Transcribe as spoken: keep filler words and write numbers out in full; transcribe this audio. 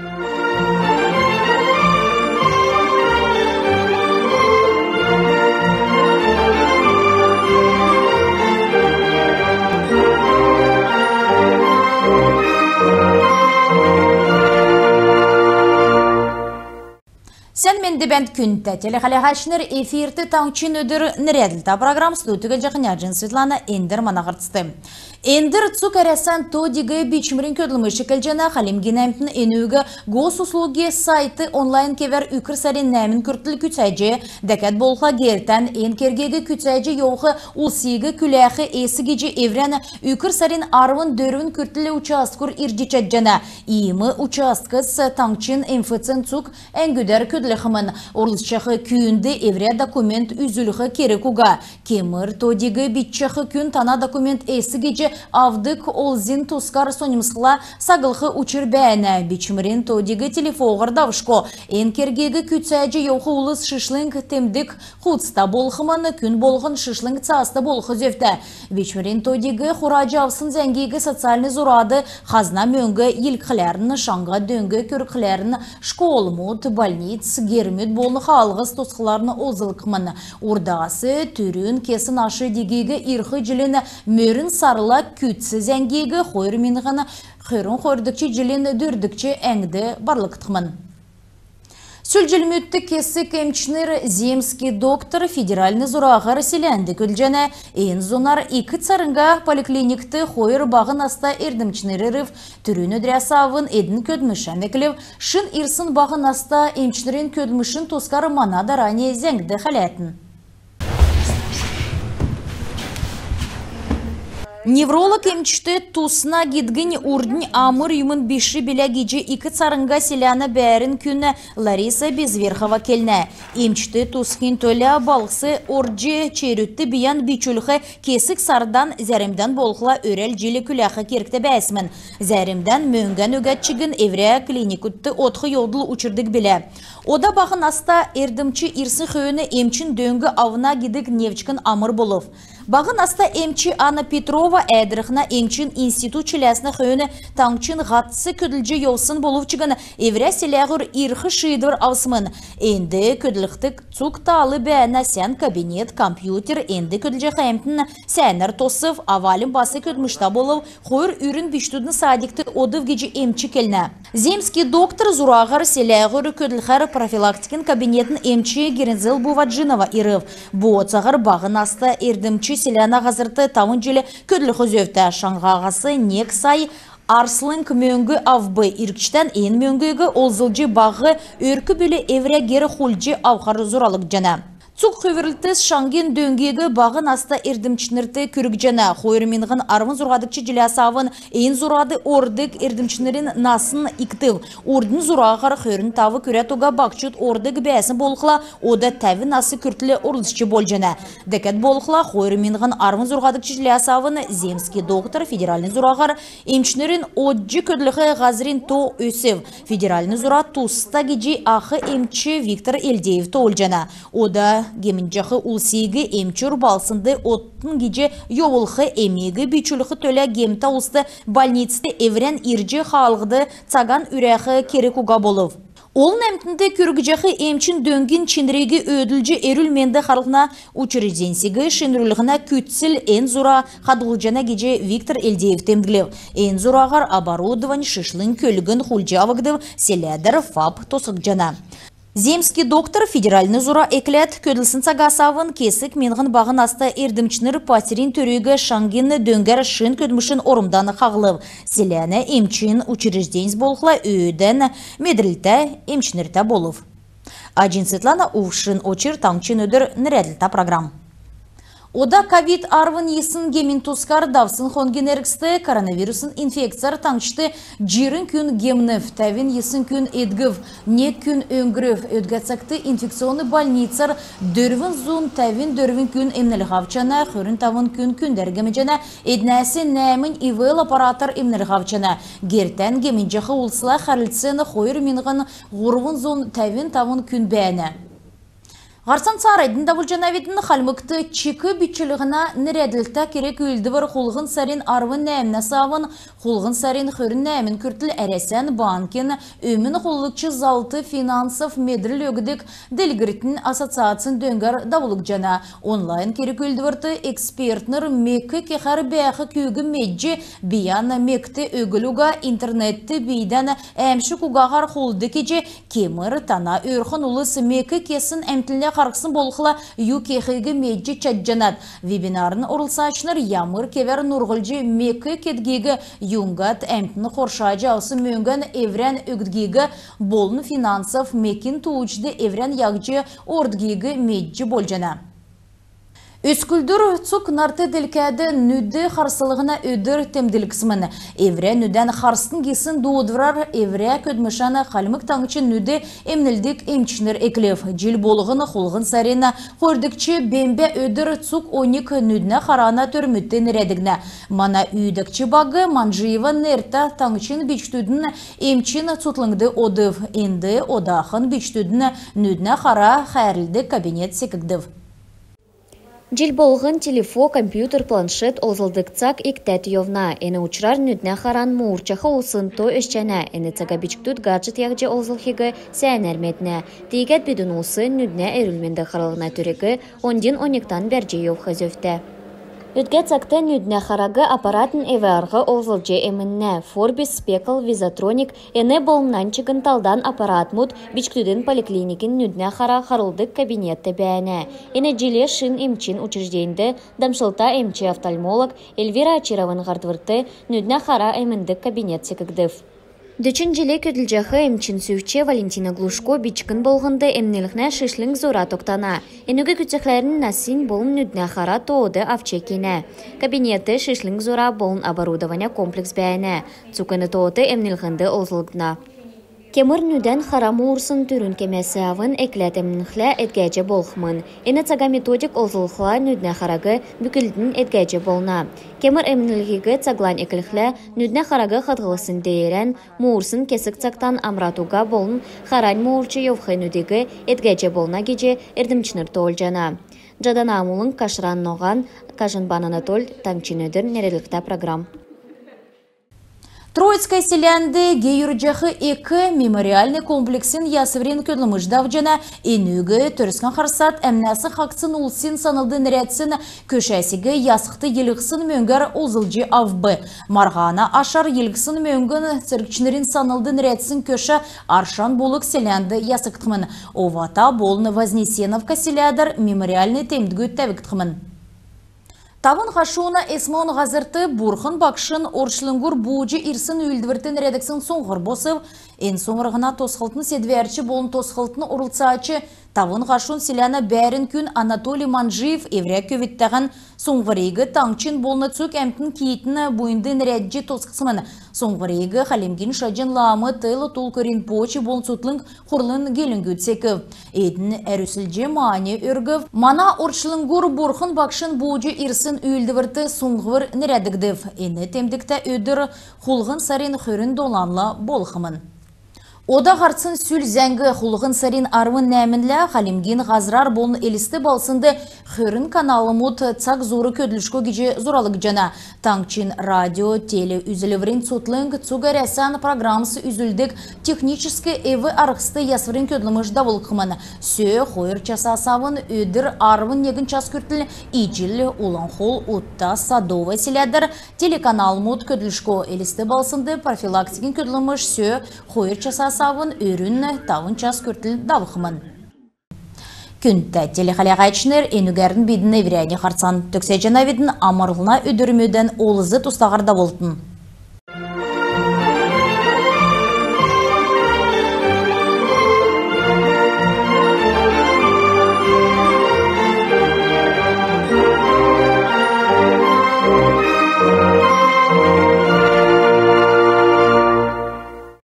Сән менд бәәнт, күндтә телехәләһәчнр! Эфирт «Таңһчин өдр» нерәдлтә программ. Студьд көтлҗәхнь Аҗин Светлана. Эндр мана һарцд. Эндр цуг Әрәсән то-диг бичмрин көдлмш эклҗәнә. Хальмгин әмтн энүг «Госуслуги» сайтд онлайн кевәр үкр сарин нәәмн күртл күцәҗ. Дәкәд болхла гертән эн кергиг күцәҗ йовх улсиг күләх эс гиҗ эврән үкр сарин арвн дөрвн күртл участкур ирҗ чадҗана. Иим участкс таңһчин МФЦ-н цуг әңгүдәр көдлхмн. Орлцҗах күүнд эврә документ үзүлх керг уга. Кемр то-диг бичҗәх күн тана документ эс гиҗ авдг олзин тускар соньмсхла саглх учр бәәнә. Бичмрин то-диг телефоһар давшго. Эн кергиг күцәҗ йовх улс шишлң темдг хувцта болхмн. Күн болһн шишлң цааста болх зөвтә. Бичмрин то-диг хураҗ авсн зәңгиг социальн зурад, хазна мөңг йилһхләрн, шаңһа дөң күргхләрн, школмуд, больниц, гермүд болн хаалһс тосхларн олзлхмн. Урдаснь түрүн кесн аш-дигиг ирх җилин мөрн сарла, күцц зәңгиг хойр миңһн хөрн хойрдгч җилин дөрвдгч әңгд барлгдхмн. Сүл җилмүдт кесг эмчнр «Земский доктор» федеральн зураһар селәнд көдлҗәнә. Эн зунар Ик Царңга поликлиникт хойр баһ наста эрдмчнр ирв. Түрүн өдрәс авн эдн көдлмшән эклв. Шин ирсн баһ наста эмчнрин көдлмшин тускар мана дарани зәңгд хәләтн. Невролог эмчд тусна гидгнь урднь амр юмн биш билә гиҗ Ик Царңга селәнә бәәрн күн Лариса Безверхова келнә. Эмчд тусхин төлә балһс орҗ, черүдт бийән бичүлх кесг сардан, зәрмдән болхла өрәл җил күләх кергтә бәәсмн. Зәрмдән мөңгән өгәд чигн эврә клиникүдт одх йовдл учрдг билә. Ода баһ наста эрдмч ирсн хөөн эмчин дөң авна гидг невчкн амр болв. Баһ наста эмч Анна Петрова Әәдрхнә эмчин институт чиләсн хөөн таңһчин һатц көдлҗ йовсн болв чигн, эврә селәһүр ирх шиидвр авсмн. Энд көдлхдг цуг таал бәәнә: сән кабинет, компьютер. Энд көдлҗәх әмтн сәәнәр тосв, авальм бас көдлмштә болв. Хойр үрн бичкдүдин садикт одв гиҗ эмч келнә. «Земский доктор» зураһар селәһүр көдлхәр профилактикин кабинетин эмч Герензел Буваджинова ирв. Бооцаһар баһ наста эрдмч селәнә һазрт тавн җил көдлх зөвтә. Шаңһаһас нег сай арслң мөңг авв. Иргчдән эн мөңгиг олзлҗ, баһ өрк-бүл эврә гер хулдҗ авхар зуралгдҗана. Цуг хүврлтс шаңһин дөңгиг баһ наста эрдмчнрт күргҗәнә. Хойр миңһн арвн зурһадгч җиләс авн эн зурад ордг эрдмчнрин насн икдв. Урднь зураһар хөрн тав күрәд уга баһчуд ордг бәәсн болхла, ода тәвн нас күртл орлцҗ болҗана. Дәкәд болхла, хойр миңһн арвн зурһадгч җиләс авн «Земский доктор» федеральн зураһар эмчнрин одҗ көдлх һазрин то өсв. Федеральн зура туста гиҗ ах эмч Виктор Эльдеев тоолҗана. Ода гемнҗәх улсиг эмчүр балһснд одтн гиҗ йовулх, эмиг бичүлх төлә гемтә улст больницд эврән ирҗ хаалһд цаган үрәх керг уга болв. Олн әмтнд күргҗәх эмчин дөңгин чинриг өөдлүлҗ, эрүл-менд харлһна учрежденьсиг шинрүллһнә күцл эн зура хадһлҗана гиҗ Виктор Эльдеев темдглв. Эн зураһар оборудовань, шишлң көлгн хулдҗ авгдв, селәдәр ФАП тосхгдҗана. «Земский доктор» федеральн зура экләд көдлсн цагас авн кесг миңһн баһ наста эрдмчнр патьрин төриг шаңһин дөңгәр шин көдлмшин ормдан хаһлв. Селәнә эмчин учрежденьс болхла өөдән медрлтә эмчнртә болв. Аҗин Светлана, Увшин Очр, «Таңһчин өдр» нерәдлтә программ. Ода ковид арвн йисн гемин тускар. Давсн хонгин эргцд коронавирусн инфекцәр таңһчд җирн күн гемнв, тәвн йисн күн эдгв, нег күн өңгрв. Өдгә цагт инфекционн больницар дөрвн зун тәвн дөрвн күн эмнлһ авчана, хөрн тавн күн күндәр гемнҗәнә, эднәс нәәмнь ИВЛ аппаратар эмнлһ авчана. Гертән гемнҗәх улсла хәрлцсн хойр миңһн һурвн зун тәвн тавн күн бәәнә. Һарцан цааранднь давулҗанавидн. Хальмгт чик бичүллһнә нерәдлһтә керг-үүлдвр хулһн сарин арвн нәәмнәс авн хулһн сарин хөрн нәәмн күртл Әрәсән банкин өмн хуллгч залт финансов медрл өгдг делгрлтин ассоциацин дөңгәр давулгдҗана. Онлайн керг-үүлдврт экспертнр мек кехәр бәәх күүг медҗ, бийән мект өгл уга, интернетд бийдән әәмшг угаһар хулд кеҗ, кемр тана өөрхн улс мек кесн әмтнлә харһсн болхла, ю кехиг медҗ чадҗанат. Вебинарин орлцачнр ямр кевәр нурһлҗ мек кедгиг, юңгад әмтн хоршаҗ авсн мөңгән эврән өгдгиг болн финансов мекин тууҗд эврән яһҗ ордгиг медҗ болҗана. Өцклдүр цуг нарт делкәд нүд харслһна өдр темдглгдсмн. Эврә нүдән харстн гисн дуудврар эврә көдлмшән Хальмг Таңһчин нүд эмнлдг эмчнр эклв. Җил болһн хулһн сарин хойрдгч бембә өдр цуг оньг нүднә харана төрмүдт нерәдгднә. Мана үүдәгч баг Манжиева нертә таңһчин бичкдүдин эмчин цутхлңд одв. Энд одахн бичкдүдин нүднә хара хәрлдг кабинет секгдв. Җил болһн телефон, компьютер, планшет олзлдг цаг икдәд йовна. Эн учрар нүднә харан муурчах улсин то өсчәнә. Эн цага бичкдүд гаджет яһҗ олзлхиг сәәнәр меднә. Тиигәд бидн улсин нүднә эрүл-менд харлһна төриг оньдин оньгтан бәрҗ йовх зөвтә. Өдгә цагт нүднә хараг аппаратн эв-арһ олзлҗ эмннә. Forbis, Speckle, Visatronic, Эне болн нань чигн талдан аппаратмуд бичкдүдин поликлиникин нүднә хара харулдг кабинетт бәәнә. Эн җил шин эмчин учрежденьд дамшлта эмч-офтальмолог Эльвира Очирован һардврт нүднә хара эмндг кабинет секгдв. Дөчн җил көдлҗәх эмчин сүвч Валентина Глушко бичкн болһнд эмнлһнә шишлң зура тогтана. Энүг күцәхләрн насинь болн нүднә хара тоод авч кенә. Кабинетд шишлң зура болн оборудования комплекс бәәнә. Цуг эн тоот эмнлһнд олзлгдна. Кемр нүдән хара муурсн түрүн кемәс авн экләд эмнхлә эдгәҗ болхмн. Эн цага методик олзлхла, нүднә хараг бүклднь эдгәҗ болна. Кемр эмнлһиг цаглань эклхлә, нүднә хараг хадһлсн деерән муурсн кесг цагтан амрад уга болн харань муурч йовх нүдиг эдгәҗ болна гиҗ эрдмчнр тоолҗана. Җадан Амулң, Кашран Ноһан, Кажнбан Анатоль. «Таңһчин өдр» нерәдлһтә программ. Троицкое селәнд геүрҗәх эк мемориальн комплексин ясврин көдлмш давҗана. Энүг Төрскән харсад әмнәсн хаһцсн улсин санлд нерәдсн көшәсиг ясхд йилһсн мөңгәр олзлҗ авв. Марһана ашар йилһсн мөңгн цергчнрин санлд нерәдсн көшә Аршан Булг селәнд ясгдхмн. Овата болн Вознесеновка селәдәр мемориальн темдгүд тәвгдхмн. Тавн Һашуна СМО-н һазрт Бурхн Багшин орчлңгур бууҗ ирсн үүлдврт нерәдгдсн суңһвр босв. Эн суңһврһна тосхлтын седвәрч болн тосхлтын орлцач Тавн Һашун селәнә бәәрн күн Анатолий Манжиев эврә көвүдтәһән суңһвриг таңһчин болн цуг әмтн киитн буйнд нерәдҗ тосхсмн. Суңһвриг Хальмгин Шаҗн лам Тэло Тулку Ринпоче болн цутхлң хурлын гелңгүд секв. Эдн әрүслҗ мани өргв. Мана орчлңгур Бурхн Багшин бууҗ ирсн үүлдврт суңһвр нерәдгдв. Эн темдгтә өдр хулһн сарин хөрн доланла болхмн. Ода һарцин сүл зәңг. Хулһн сарин арвн нәәмнлә Хальмгин һазрар болн Элст балһснд хөрн каналмуд цаг зуур көдлшго гиҗ зуралгдҗана. Таңһчин радио, телеүзүлврин цутхлң цуг Әрәсән программс үзүлдг техническ эв-арһст ясврин көдлмш давулхмн. Сө хойр часас авн өдр арвн негн час күртл Иҗл, Улан Хол, Утта, Садовое селәдәр телеканалмуд көдлшго. Элст балһснд профилактикин көдлмш сө хойр часас авн өрүн тавн час күртл давхмн. Күндтә телехәләгәчнр, энүгәрн бидн эврәннь һарцан төгсәҗәнәвидн. Амрлһна өдрмүдән олз-тустаһар давултн.